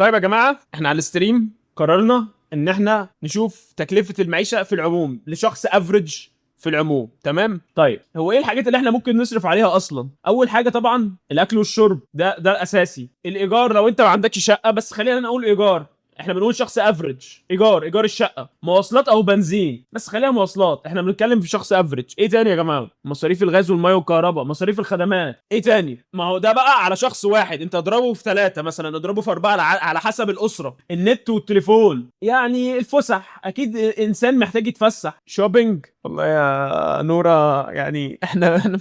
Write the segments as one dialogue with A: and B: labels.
A: طيب يا جماعه، احنا على ال stream قررنا ان احنا نشوف تكلفة المعيشة في العموم لشخص average في العموم، تمام؟ طيب، هو ايه الحاجات اللي احنا ممكن نصرف عليها اصلا؟ اول حاجة طبعا الاكل والشرب، ده الاساسي. الايجار لو انت ما عندكش شقه، بس خلينا نقول ايجار، احنا بنقول شخص average. ايجار الشقه، مواصلات او بنزين، بس خليها مواصلات، احنا بنتكلم في شخص average. ايه تاني يا جماعه؟ مصاريف الغاز والمية والكهرباء، مصاريف الخدمات. ايه تاني؟ ما هو ده بقى على شخص واحد، انت اضربه في 3 مثلا، اضربه في 4، على حسب الاسره. النت والتليفون، يعني الفسح، اكيد انسان محتاج يتفسح، shopping. والله يا نورا، يعني احنا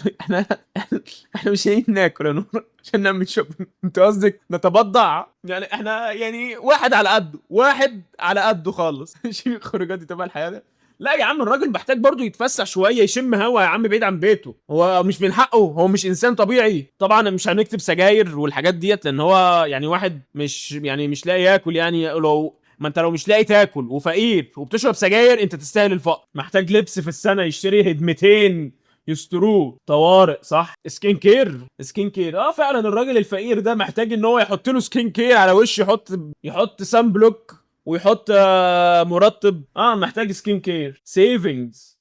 A: مش جايين ناكل يا نورا عشان نعمل shopping. انت قصدك نتبضع؟ يعني احنا يعني واحد على قده، واحد على قده خالص. مش الخروجات دي تبع الحياة ده؟ لا يا عم، الراجل محتاج برضه يتفسح شويه، يشم هوا يا عم بعيد عن بيته. هو مش من حقه؟ هو مش انسان طبيعي؟ طبعا مش هنكتب سجاير والحاجات ديت، لان هو يعني واحد مش يعني مش لاقي ياكل. يعني لو ما انت لو مش لاقي تاكل وفقير وبتشرب سجاير، انت تستاهل الفقر. محتاج لبس في السنه، يشتري هدمتين يستروه. طوارئ، صح. skin care، skin care، اه فعلا الراجل الفقير ده محتاج ان هو يحط له skin care على وشه، يحط sun block ويحط مرطب. محتاج skin care. savings،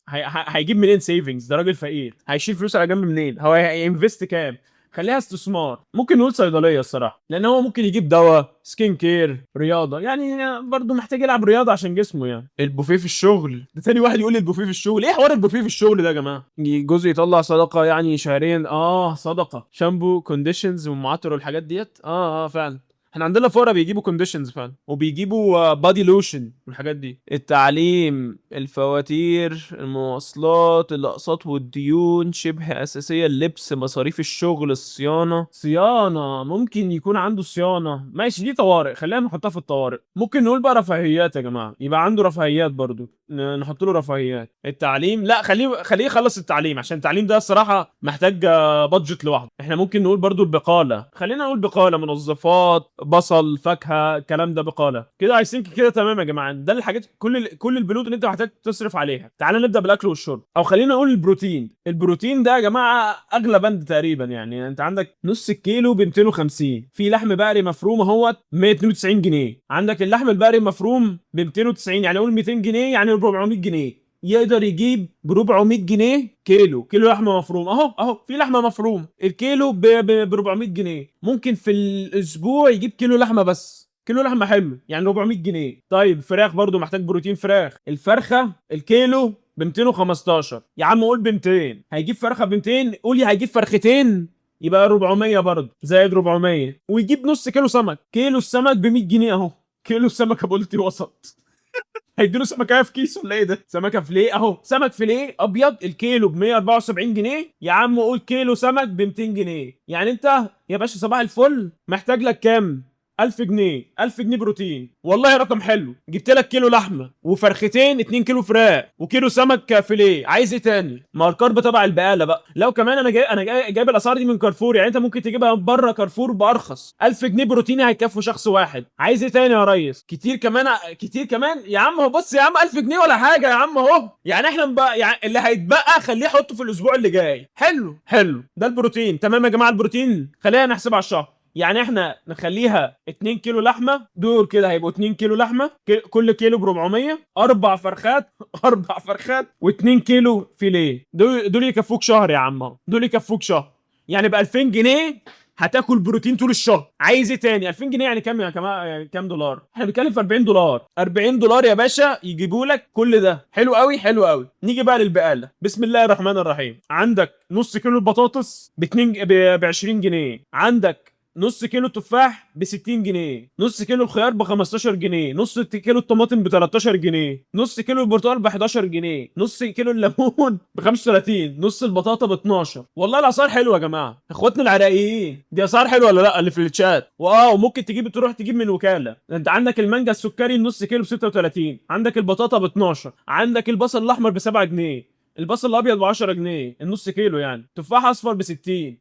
A: هيجيب منين savings؟ ده راجل فقير، هيشيل فلوس على جنب منين؟ هو هي invest كام؟ خليها استثمار. ممكن نقول صيدلية الصراحه، لان هو ممكن يجيب دواء، skin care، رياضه، يعني برضه محتاج يلعب رياضة عشان جسمه. يعني البوفيه في الشغل، ده تاني واحد يقول لي البوفيه في الشغل. ايه حوار البوفيه في الشغل ده يا جماعه؟ جزء يطلع صدقه يعني شهريا، صدقه، شامبو، conditions ومعطر والحاجات ديت. اه فعلا احنا عندنا فقراء بيجيبوا conditions فعلا، وبيجيبوا body lotion والحاجات دي. التعليم، الفواتير، المواصلات، الاقساط والديون شبه اساسيه، اللبس، مصاريف الشغل، الصيانه. صيانه، ممكن يكون عنده صيانه، ماشي، دي طوارئ، خلينا نحطها في الطوارئ. ممكن نقول بقى رفاهيات يا جماعه، يبقى عنده رفاهيات برضو، نحط له رفاهيات. التعليم، لا، خليه خليه يخلص التعليم، عشان التعليم ده الصراحة محتاج budget لوحده. احنا ممكن نقول برضو البقاله، خلينا نقول بقاله، منظفات، بصل، فاكهه، الكلام ده، بقاله كده. I think كده تمام يا جماعه، ده الحاجات كل البنود اللي انت محتاج تصرف عليها. تعال نبدا بالاكل والشرب، او خلينا نقول البروتين. البروتين ده يا جماعة اغلى بند تقريبا. يعني انت عندك نص الكيلو ب 250، في لحم بقري مفروم اهوت 192 جنيه. عندك اللحم البقري المفروم ب 290، يعني قول 200 جنيه، يعني 400 جنيه. يقدر يجيب ب 400 جنيه كيلو لحمه مفروم. اهو اهو، في لحمه مفروم الكيلو ب 400 جنيه. ممكن في الاسبوع يجيب كيلو لحمه بس، كيلو لحمه حلو، يعني 400 جنيه. طيب فراخ برضو، محتاج بروتين فراخ. الفرخه الكيلو ب 215، يا عم قول ب 200. هيجيب فرخة ب 200، قولي هيجيب فرختين، يبقى 400 برضه، زائد 400. ويجيب نص كيلو سمك، كيلو السمك ب 100 جنيه. اهو كيلو السمكة بولتي وسط. هيديله سمكة في كيس ولا ايه ده؟ سمكة فيليه اهو، سمك فيليه ابيض الكيلو ب 174 جنيه. يا عم قول كيلو سمك ب 200 جنيه. يعني انت يا باشا صباح الفل محتاج لك كام؟ 1000 جنيه، 1000 جنيه بروتين. والله رقم حلو، جبت لك كيلو لحمه وفرختين، 2 كيلو فراخ، وكيلو سمك فيليه. عايز ايه تاني؟ ما هو ال carb تبع البقالة بقى. لو كمان انا جايب الاسعار دي من كارفور، يعني انت ممكن تجيبها بره كارفور بارخص. 1000 جنيه بروتين هيكفوا شخص واحد. عايز ايه تاني يا ريس؟ كتير كمان، كتير كمان يا عم. هو بص يا عم، 1000 جنيه ولا حاجة يا عم اهو. يعني احنا بقى يعني اللي هيتبقى خليه يحطه في الاسبوع اللي جاي. حلو حلو، ده البروتين تمام يا جماعه. البروتين خلينا نحسبها على الشهر، يعني احنا نخليها 2 كيلو لحمه، دول كده هيبقوا 2 كيلو لحمه، كل كيلو ب 400، اربع فرخات، اربع فرخات و2 كيلو فيليه. دول يكفوك شهر يا عم، دول يكفوك شهر. يعني ب 2000 جنيه هتاكل بروتين طول الشهر. عايز ايه تاني؟ 2000 جنيه يعني كام يا كمان؟ يعني كام دولار؟ احنا بنتكلم في 40 دولار. 40 دولار يا باشا يجيبوا لك كل ده. حلو قوي، حلو قوي. نيجي بقى للبقاله. بسم الله الرحمن الرحيم. عندك نص كيلو البطاطس ب 2 ب 20 جنيه، عندك نص كيلو تفاح ب 60 جنيه، نص كيلو الخيار ب 15 جنيه، نص كيلو الطماطم ب 13 جنيه، نص كيلو البرتقال ب 11 جنيه، نص كيلو الليمون ب 35، نص البطاطا ب 12. والله الاسعار حلوة يا جماعه. اخواتنا العراقيين، دي اسعار حلوة ولا لا اللي في الشات؟ وممكن تروح تجيب من وكاله. انت عندك المانجا السكري النص كيلو ب 36، عندك البطاطا ب 12، عندك البصل الاحمر ب 7 جنيه. البصل الابيض ب 10 جنيه النص كيلو يعني، تفاح اصفر ب 60،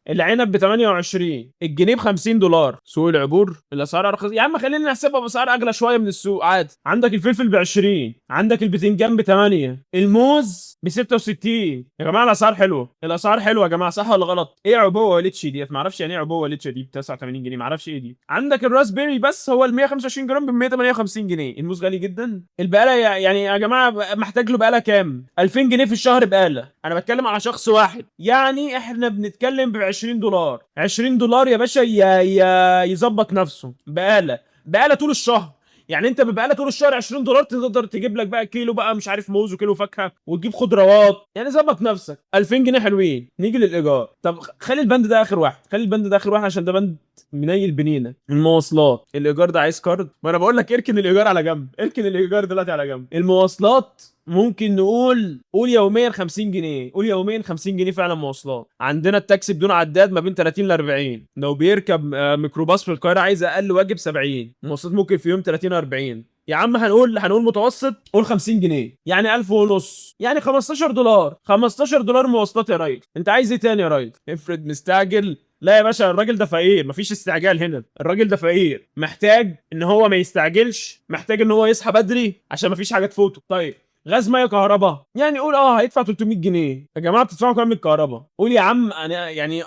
A: العنب ب 28، الجنيه ب 50 دولار. سوق العبور الاسعار ارخص يا عم، خلينا نحسبها باسعار اغلى شوية من السوق عادي. عندك الفلفل ب 20، عندك البتنجان ب 8، الموز ب 66. يا جماعة الاسعار حلوه، الاسعار حلوة يا جماعه، صح ولا غلط؟ ايه عبوة ليتشي ديت؟ ما اعرفش يعني ايه عبوة ليتشي دي ب 89 جنيه، ما اعرفش ايه دي. عندك ال raspberry بس هو ال 125 جرام ب 158 جنيه. الموز غالي جدا. البقالة يعني يا جماعة محتاج له بقاله كام؟ 2000 جنيه في الشهر بقاله. انا بتكلم على شخص واحد، يعني احنا بنتكلم ب 20 دولار. 20 دولار يا باشا يا يظبط نفسه بقاله، بقاله طول الشهر. يعني انت ببقاله طول الشهر 20 دولار تقدر تجيب لك بقى كيلو بقى مش عارف موز وكيلو فاكهة وتجيب خضروات، يعني ظبط نفسك. 2000 جنيه حلوين. نيجي للايجار. طب خلي البند ده اخر واحد، خلي البند ده اخر واحد عشان ده بند منيل بنينه. المواصلات، الايجار ده عايز card، ما انا بقول لك اركن الايجار على جنب، اركن الايجار دلوقتي على جنب. المواصلات ممكن نقول، قول يوميا 50 جنيه، قول يوميا 50 جنيه فعلا مواصلات. عندنا التاكسي بدون عداد ما بين 30 ل 40. لو بيركب ميكروباص في القاهرة عايز اقل واجب 70. مواصلات ممكن في يوم 30 40 يا عم، هنقول متوسط قول 50 جنيه، يعني 1000 ونص، يعني 15 دولار، 15 دولار مواصلات يا راجل. انت عايز ايه تاني يا راجل؟ افرض مستعجل. لا يا باشا، الراجل ده فقير، مفيش استعجال هنا. الراجل ده فقير، محتاج ان هو ما يستعجلش، محتاج ان هو يصحى بدري عشان مفيش حاجة تفوته. طيب غاز، مية، كهرباء، يعني قول هيدفع 300 جنيه. يا جماعة بتدفعوا كام من الكهرباء؟ قول يا عم انا يعني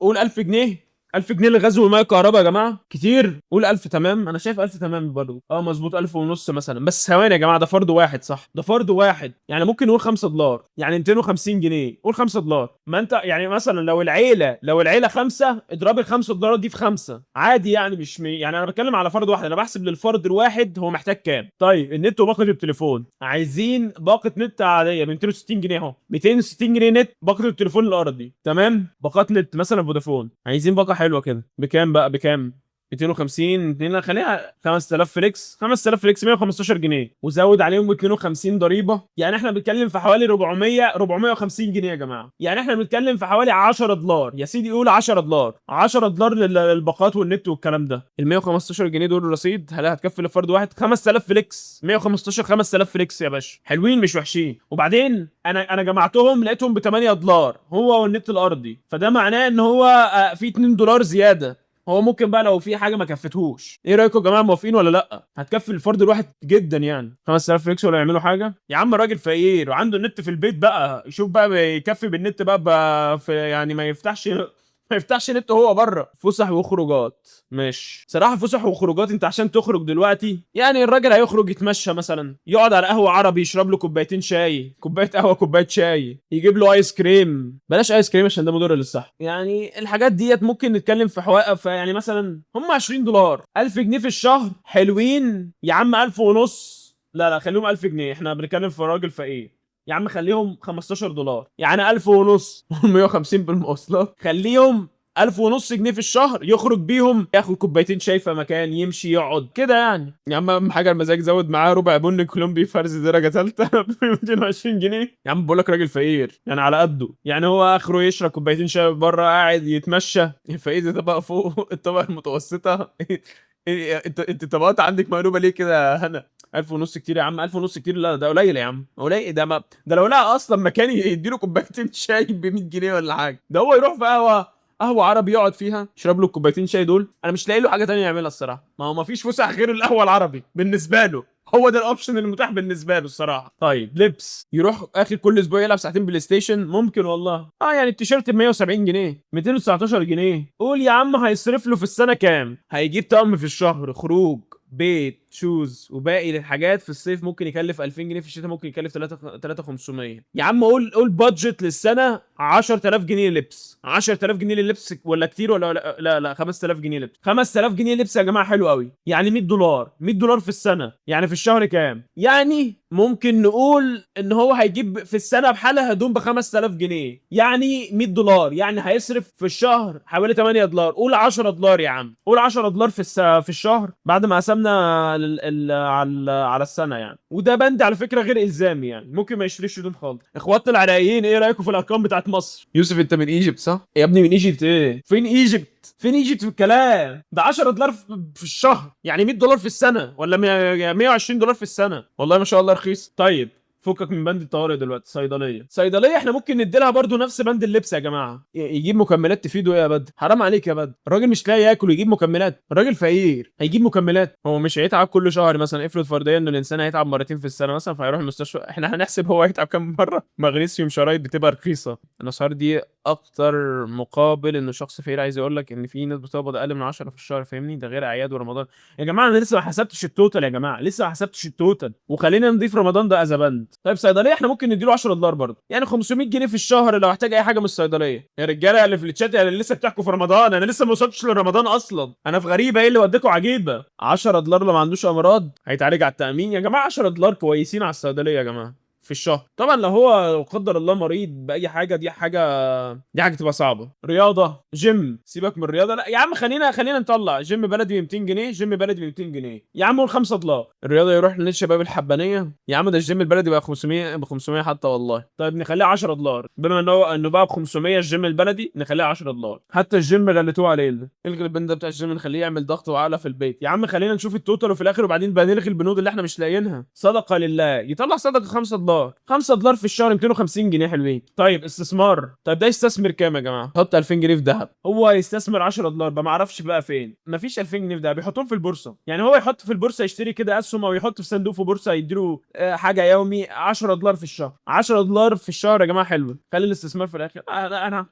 A: قول 1000 جنيه. 1000 جنيه للغاز والمية الكهرباء يا جماعة كتير. قول 1000، تمام، انا شايف 1000 تمام برضه، مظبوط، 1000 ونص مثلا. بس ثواني يا جماعه، ده فرد واحد صح؟ ده فرد واحد، يعني ممكن نقول 5 دولار، يعني 250 جنيه. قول 5 دولار. ما انت يعني مثلا لو العيله خمسه، اضرب ال 5 دولار دي في خمسة عادي، يعني مش يعني انا بتكلم على فرد واحد، انا بحسب للفرد الواحد هو محتاج كام. طيب النت وباقه التليفون، عايزين باقه نت عادية ب 260 جنيه اهو، 260 جنيه نت، باقه التليفون الارضي تمام. باقات نت مثلا فودافون، عايزين باقه حلوة كده بكام بقى؟ بكام؟ 250 2، خليها 5000 flex، 5000 flex 115 جنيه، وزود عليهم 52 ضريبه، يعني احنا بنتكلم في حوالي 400 450 جنيه يا جماعه. يعني احنا بنتكلم في حوالي 10 دولار يا سيدي، قول 10 دولار، 10 دولار للباقات والنت والكلام ده. ال 115 جنيه دول رصيد، هل هتكفي لفرد واحد؟ 5000 flex 115، 5000 flex يا باشا، حلوين مش وحشين. وبعدين انا جمعتهم لقيتهم ب 8 دولار هو والنت الارضي، فده معناه ان هو في 2 دولار زيادة. هو ممكن بقى لو في حاجة ما كفتهوش. ايه رايكم يا جماعه، موافقين ولا لا؟ هتكفي الفرد الواحد جدا يعني 5000 flex ولا يعملوا حاجة؟ يا عم الراجل فقير وعنده النت في البيت بقى، يشوف بقى يكفي بالنت بقى في يعني ما يفتحش نت هو بره. فسح وخروجات، ماشي. صراحة فسح وخروجات، انت عشان تخرج دلوقتي يعني الراجل هيخرج يتمشى مثلا، يقعد على قهوة عربي يشرب له كوبايتين شاي، كوباية قهوه، كوباية شاي، يجيب له ايس كريم، بلاش ايس كريم عشان ده مضر للصحه. يعني الحاجات ديت ممكن نتكلم في حوالي يعني مثلا هم 20 دولار، 1000 جنيه في الشهر حلوين يا عم. 1000 ونص، لا لا خليهم 1000 جنيه، احنا بنتكلم في راجل فقير يا عم. خليهم 15 دولار، يعني 1000 ونص، 150 بالمواصلات، خليهم 1000 ونص جنيه في الشهر يخرج بيهم، ياخد كوبايتين شاي في مكان، يمشي يقعد كده يعني. يا عم اهم حاجة المزاج. زود معاه ربع بن كولومبي فرز درجه ثالثة ب 220 جنيه. يا عم بقول لك راجل فقير يعني على قده، يعني هو اخره يشرب كوبايتين شاي بره قاعد يتمشى. الفقير ده طبقه فوق الطبقة المتوسطه. إيه انت الطبقات عندك مقلوبة ليه كده يا هنا؟ 1000 ونص كتير يا عم، 1000 ونص كتير، لا ده قليل يا عم، قليل. ده ما ده لو لقى اصلا مكان يديله كوبايتين شاي ب 100 جنيه ولا حاجه. ده هو يروح في قهوه عربي يقعد فيها يشرب له الكوبايتين شاي دول. انا مش لاقي له حاجة تانية يعملها الصراحه، ما هو ما فيش فسح غير القهوة العربي بالنسبة له، هو ده ال option المتاح بالنسبة له الصراحه. طيب لبس، يروح اخر كل اسبوع يلعب ساعتين بلاي ستيشن ممكن والله. يعني التيشيرت ب 170 جنيه، 219 جنيه. قول يا عم هيصرف له في السنة كام؟ هيجيب طقم في الشهر، خروج، بيت، shoes وباقي الحاجات. في الصيف ممكن يكلف 2000 جنيه، في الشتاء ممكن يكلف 3 3500. يا عم قول قول budget للسنة 10000 جنيه لبس، 10000 جنيه للبس ولا كتير ولا لا؟ لا لا، 5000 جنيه لبس، 5000 جنيه لبس يا جماعة حلو قوي، يعني 100 دولار، 100 دولار في السنه، يعني في الشهر كام؟ يعني ممكن نقول ان هو هيجيب في السنة بحالها هدوم ب 5000 جنيه، يعني 100 دولار، يعني هيصرف في الشهر حوالي 8 دولار. قول 10 دولار يا عم، قول 10 دولار في الشهر بعد ما قسمنا على السنة يعني. وده بند على فكرة غير الزامي، يعني ممكن ما يشتريش هدوم خالص. اخواتنا العراقيين، ايه رايكم في الارقام بتاعت مصر؟ يوسف انت من Egypt صح؟ يا ابني من Egypt ايه؟ فين Egypt؟ فين Egypt في الكلام ده؟ 10 دولار في الشهر يعني 100 دولار في السنه، ولا 120 دولار في السنه. والله ما شاء الله رخيص. طيب فكك من بند الطوارئ دلوقتي. صيدليه، صيدلية احنا ممكن ندي لها برضو نفس بند اللبس يا جماعه. يجيب مكملات تفيده ايه يا بدر؟ حرام عليك يا بدر، الراجل مش لاقي ياكل ويجيب مكملات. الراجل فقير هيجيب مكملات؟ هو مش هيتعب كل شهر مثلا؟ افرض فرضيا ان الانسان هيتعب مرتين في السنة مثلا، فهيروح المستشفى. احنا هنحسب هو هيتعب كام مره. مغنيسيوم شرايط بتبقى رخيصه، الاسعار دي اكتر مقابل انه شخص فقير. عايز يقول لك ان في ناس بتقبض اقل من 10 في الشهر، فاهمني؟ ده غير اعياد ورمضان. يا جماعة انا لسه ما حسبتش ال total، يا جماعة لسه ما حسبتش ال total، وخلينا نضيف رمضان ده as بند. طيب صيدلية احنا ممكن نديله 10 دولار برضه، يعني 500 جنيه في الشهر لو احتاج اي حاجة من الصيدليه. يا رجاله اللي في الشات، يا اللي لسه بتحكوا في رمضان، انا لسه ما وصلتش لرمضان اصلا، انا في غريبه، ايه اللي وديكوا عجيبه؟ 10 دولار لو ما عندوش امراض هيتعالج على التامين. يا جماعة 10 دولار كويسين على الصيدلية يا جماعة في الشهر. طبعا لو هو لا قدر الله مريض باي حاجه، دي حاجه تبقى صعبه. رياضه، جيم، سيبك من الرياضه. لا يا عم، خلينا نطلع جيم بلدي ب 200 جنيه، جيم بلدي ب 200 جنيه يا عم، قول 5 دولار. الرياضة يروح لنادي شباب الحبانيه. يا عم ده الجيم البلدي بقى 500، ب 500 حتى والله. طيب نخليها 10 دولار، بما انه بقى ب 500 الجيم البلدي، نخليها 10 دولار. حتى الجيم غليتوه علينا. الغي البند بتاع الجيم، نخليه يعمل ضغط وعقله في البيت. يا عم خلينا نشوف ال total وفي الاخر وبعدين بقى نلغي البنود اللي احنا مش لاقيينها. صدقه لله، يطلع صدقه 5 دولار، 5 دولار في الشهر 250 جنيه، حلوين. طيب استثمار، طيب ده يستثمر كام يا جماعه؟ حط 2000 جنيه في ذهب، هو يستثمر 10 دولار بقى، ما اعرفش بقى فين. مفيش 2000 جنيه في ذهب، يحطهم في البورصه. يعني هو يحط في البورصه، يشتري كده اسهم او يحط في صندوق في بورصه، يديله حاجة يومي 10 دولار في الشهر. 10 دولار في الشهر يا جماعة حلو. خلي الاستثمار في الاخر. انا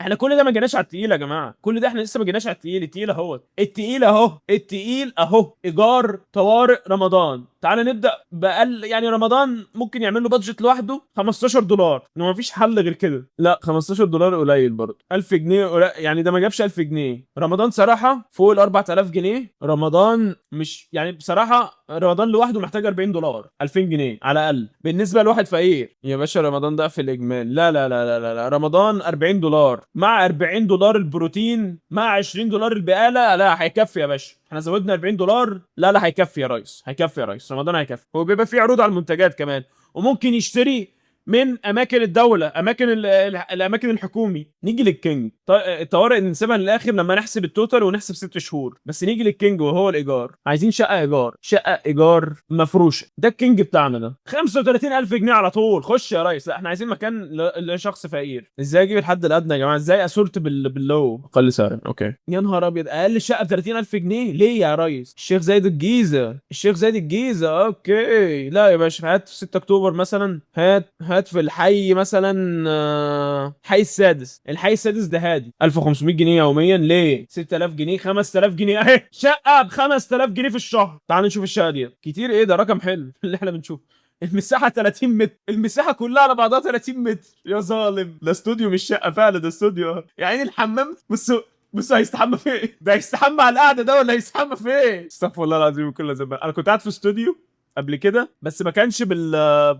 A: احنا كل ده ما جيناش على التقيل يا جماعه، كل ده احنا لسه ما جيناش على التقيل. التقيل اهو، التقيل اهو، التقيل اهو، ايجار، طوارئ، رمضان. تعال نبدا باقل، يعني رمضان ممكن يعمل له budget لوحده 15 دولار، انه ما فيش حل غير كده. لا، 15 دولار قليل برضه، 1000 جنيه قليل، يعني ده ما جابش 1000 جنيه. رمضان صراحة فوق ال 4000 جنيه. رمضان مش يعني بصراحة رمضان لوحده محتاج 40 دولار، 2000 جنيه على الاقل بالنسبة لواحد فقير يا باشا. رمضان ده في الاجمال. لا لا لا لا لا, لا. رمضان 40 دولار مع 40 دولار البروتين مع 20 دولار البقاله، لا هيكفي يا باشا. احنا زودنا 40 دولار، لا لا هيكفي يا ريس، هيكفي يا ريس، رمضان هيكفي. هو بيبقى فيه عروض على المنتجات كمان، وممكن يشتري من اماكن الدوله، اماكن الاماكن الحكومي. نيجي لل king. الطوارئ نسيبها للاخر لما نحسب ال total ونحسب 6 شهور، بس نيجي لل king وهو الايجار. عايزين شقه ايجار، شقه ايجار مفروشه. ده ال king بتاعنا ده 35000 جنيه على طول. خش يا ريس. لا احنا عايزين مكان لشخص فقير. ازاي اجيب الحد الادنى يا جماعه؟ ازاي ا sort بال low اقل سعر؟ okay، يا نهار ابيض، اقل شقه ب 30000 جنيه ليه يا ريس؟ الشيخ زايد الجيزه، الشيخ زايد الجيزه، okay. لا يا باشا، هات في 6 اكتوبر مثلا، هات هات في الحي مثلا، حي السادس. الحي السادس ده هادي. 1500 جنيه يوميا ليه؟ 6000 جنيه، 5000 جنيه، اهي شقه ب 5000 جنيه في الشهر. تعال نشوف الشقة دي. كتير ايه ده؟ رقم حلو اللي احنا بنشوفه. المساحة 30 متر، المساحة كلها على بعضها 30 متر يا ظالم. ده استوديو مش شقه فعلا، ده استوديو. يعني الحمام، بصوا بصوا، هيستحمى فين ده؟ هيستحمى على القعدة ده ولا هيستحمى فين؟ استغفر الله العظيم من كل ذنب. انا كنت قاعد في استوديو قبل كده بس ما كانش بال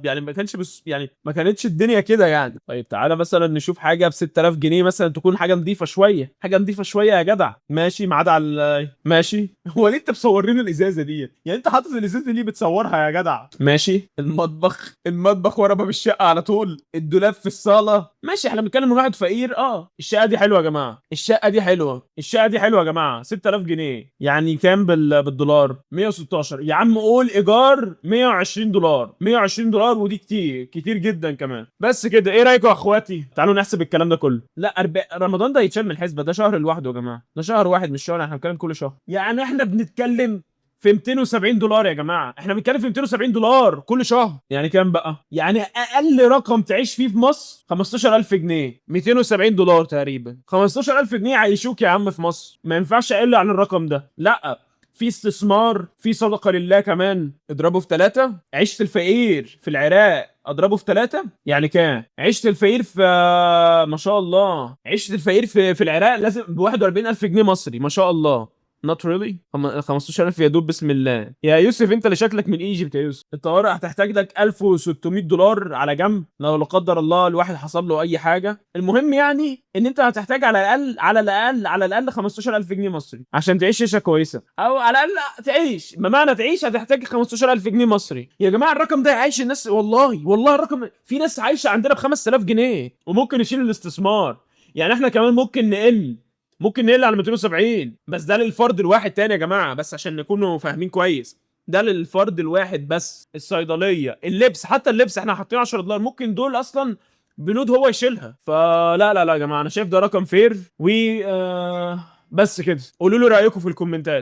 A: يعني ما كانش بس يعني ما كانتش الدنيا كده يعني. طيب تعالى مثلا نشوف حاجة ب 6000 جنيه مثلا، تكون حاجة نظيفة شويه، حاجة نظيفة شوية يا جدع. ماشي، ما عدا على ماشي. هو ليه انت مصورين الازازه دي؟ يعني انت حاطط الازازه دي بتصورها يا جدع؟ ماشي. المطبخ، المطبخ ورا باب الشقة على طول، الدولاب في الصاله. ماشي، احنا بنتكلم من واحد فقير. الشقة دي حلوة يا جماعه، الشقة دي حلوه، الشقة دي حلوة يا جماعه. 6000 جنيه يعني كام بالدولار؟ 116 يا عم. قول ايجار 120 دولار، 120 دولار، ودي كتير، كتير جدا كمان. بس كده، ايه رايكم يا اخواتي؟ تعالوا نحسب الكلام ده كله. لا رمضان ده يتشال من الحسبه، ده شهر لوحده يا جماعه، ده شهر واحد مش شهر، احنا بنتكلم كل شهر. يعني احنا بنتكلم في 270 دولار يا جماعه، احنا بنتكلم في 270 دولار كل شهر. يعني كام بقى؟ يعني اقل رقم تعيش فيه في مصر 15000 جنيه، 270 دولار تقريبا. 15000 جنيه يعيشوك يا عم في مصر، ما ينفعش اقل عن الرقم ده. لا في استثمار، في صدقه لله كمان. اضربه في ثلاثة. عيشة الفقير في العراق اضربه في ثلاثة، يعني كام؟ عيشة الفقير في، ما شاء الله، عيشة الفقير في العراق لازم ب 41000 جنيه مصري، ما شاء الله. not really، 15000 يا دوب. بسم الله يا يوسف، انت اللي شكلك من Egypt يا يوسف. الطوارئ هتحتاج لك 1600 دولار على جنب لو لا قدر الله الواحد حصل له اي حاجه. المهم يعني ان انت هتحتاج على الاقل، على الاقل، على الاقل 15000 جنيه مصري عشان تعيش عيشه كويسه، او على الاقل تعيش. ما معنى تعيش؟ هتحتاج 15000 جنيه مصري يا جماعه. الرقم ده يعيش الناس والله، والله الرقم في ناس عايشه عندنا ب 5000 جنيه. وممكن نشيل الاستثمار، يعني احنا كمان ممكن نقل على 270، بس ده للفرد الواحد تاني يا جماعه، بس عشان نكونوا فاهمين كويس. ده للفرد الواحد بس. الصيدلية، اللبس، حتى اللبس احنا حاطين $10، ممكن دول اصلا بنود هو يشيلها. فلا لا لا يا جماعة، انا شايف ده رقم fair. و بس كده، قولوا لي رايكم في الكومنتات.